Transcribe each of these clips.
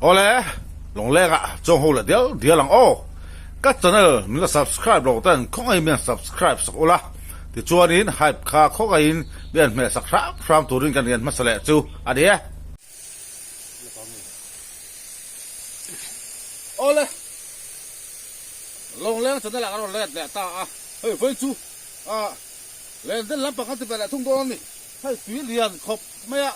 Awle, Lawngleng ah chuang ho leh dial dial ang aw. Ka channel min la subscribe lo ten khawngaihin min han subscribe sak ula, tichuanin hype kha khawngaihin min han hmeh sak hram hram turin kan rian hmasa leh chu a ni e. Awle, Lawngleng channel ah kan rawn let leh ta a, hei vawi chu ah len den lampang kan ti ve leh thung dawn a ni. Hei tui lian khawp mai a,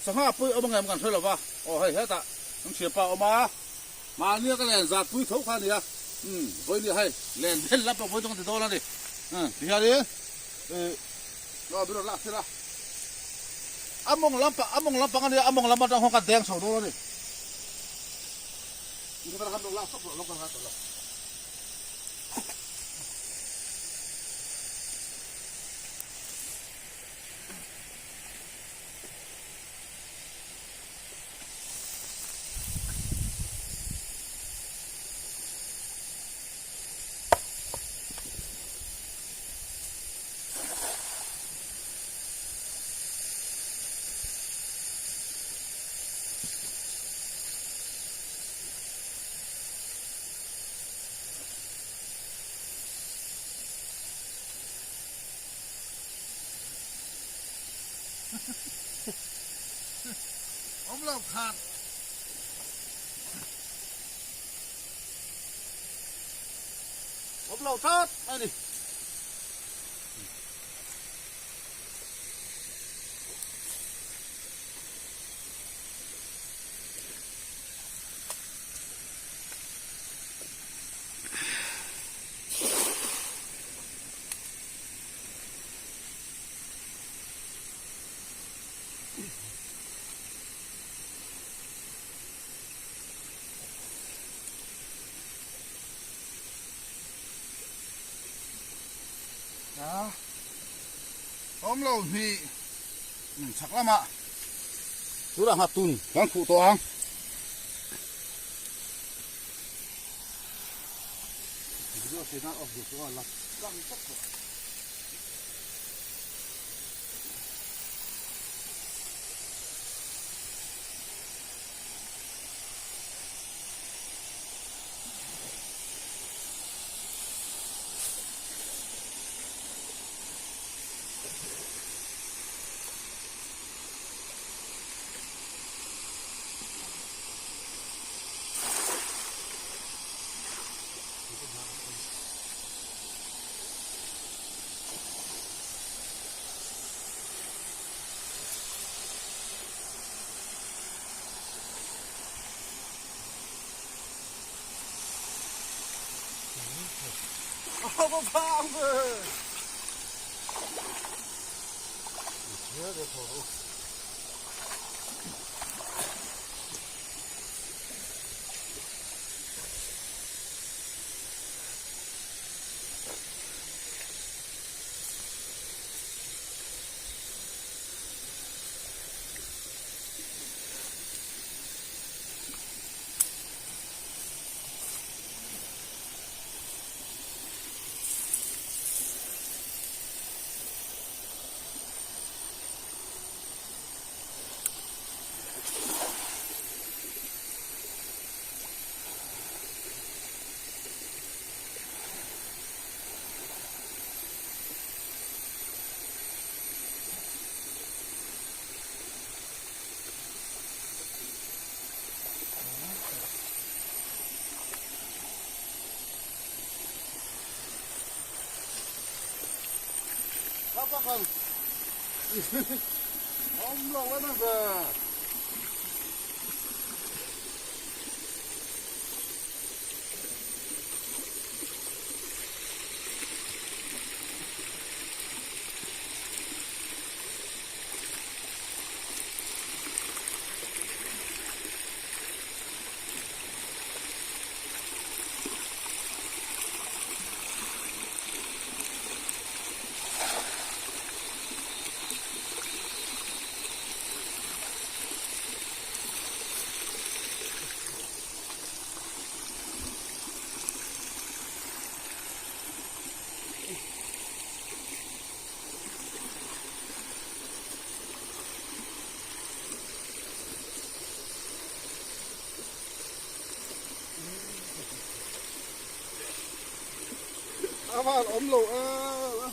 sangha pawh i awm angem kan hre lo va, aw hei hetah kan thianpa a awm a, mahnia ka len zat pui tho kha a nia, umm vawi nia hei len den lampang vawi chu kan ti dawn a ni, umm tihianin ih aw min rawn lak tir a, a mawng lampang a mawng lampang a nia, a mawng lam atang khawn ka deng chho dawn a ni. Awm lo khat. Awm lo tlat a ni. Awm lo hnih chhak lamah tunah nghat tun kan khuh tawh ang. Awm lo em em ve. A van awm lo em a.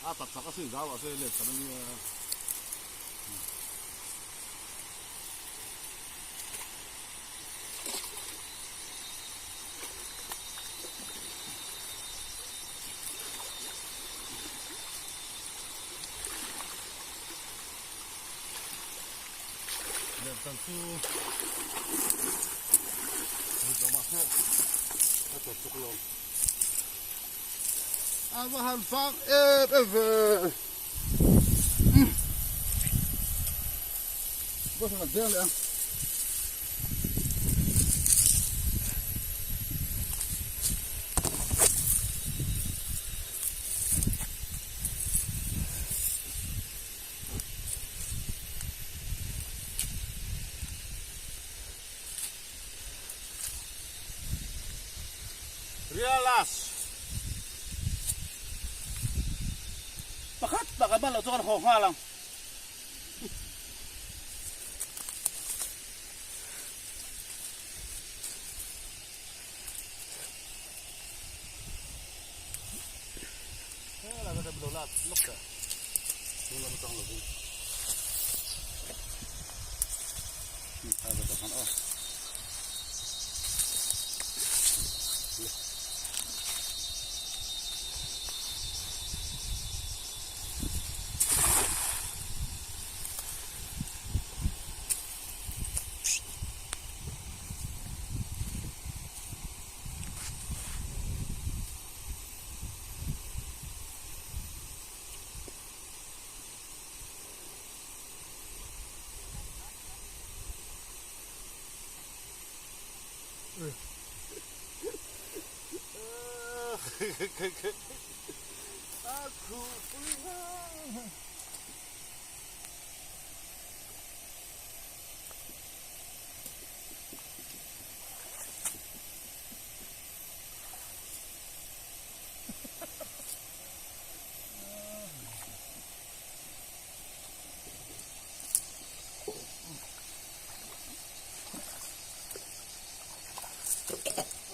A tak tak a si zau ah se let kan ania. Let kan chu hei zawm ah se a tawp chuk alawm. A va han fang em em ve. Va han deng leh ang. Rialas pakhat tak a ban loh chu kan haw nghal ang.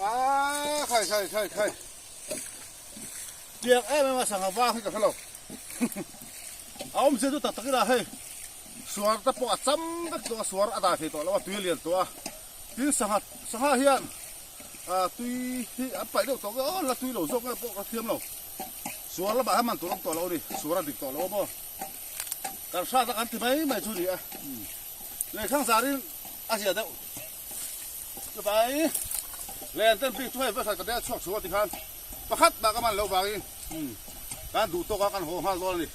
Ah, khai khai khai khai. Tiang em em a sangha vang hi ka hre lo. A awm zia chu tak tak ila hei. Suar te pawh a cham vek tawh a, suar a dah thei tawh lo a, tui a lian tawh a. Tin sangha sangha hian. Tui hi an paih deuh tawh nge aw la tui lo zawk nge pawh ka thiam lo. Suar lamah hian man tur awm tawh lo a ni, suar a dik tawh lo a maw. Kan hrat a kan ti mai mai chu a ni a. Lehkhang zarin a zia deuh. Chuvai len ten bik chu hei vek hrat ka deng chhuak chhuak a ti khan pakhat mah ka man loh vangin kan duh tawk a kan haw nghal dawn a ni.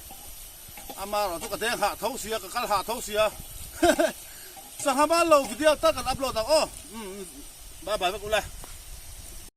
Amaherawh chu ka deng hah tho sia, ka kal hah tho sia. Sangha man lo video tak kan upload ang aw. Bye bye vek ula.